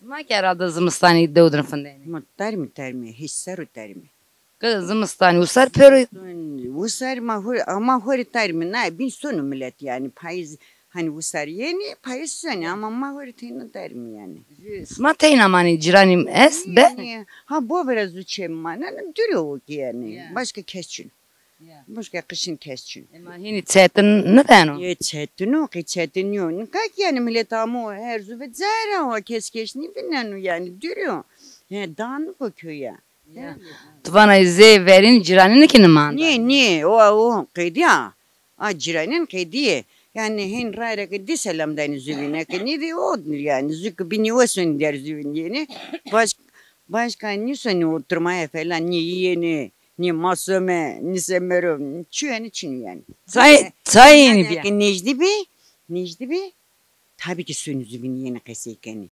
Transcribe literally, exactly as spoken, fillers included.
Ma ki herhalde zimistanî dew din findenî. Ma termî termî, hîç ser û termî. Ki zimistanî û ser pêro. Û ser ma hor, ama hori termî, na, bin sonu millet yani, payîz hani û ser yenî, payîz sonî, ama ma hori teyna termî yani. Sima teyna manî, cîranî est be? Nîye, nîye. Ha, bo biraz û çem maneno, dûrî o ki yani. Ya. Başka kes çin. Ya. Başka qişin kes çin. Ema hînî çetin nibeno? Yê çetin o, qey çetin yo. Nika ki yani millet amo her zu ve zehra wa, kes kes nîvineno yani, dûrî o. He, daniko köye. Ya. Tu vana zê verîn cîranîn ki nimanda? Nê, nê, o, o qeydiya. A cîranîn qeydiye. Yani hên rayra ki di selam dayni zuvîne ki nî di o yani, zu ki binî wesonî der zuvîn yeni. Baş, başka nîsonî oturmaya falan nî yeni. Nî ma some, nî semero, çi yani, çin yani. Çay, çay yeni bir. Ki necdi bi, necdi bi. Tabii ki suyun zübünü yeni qesey kenî.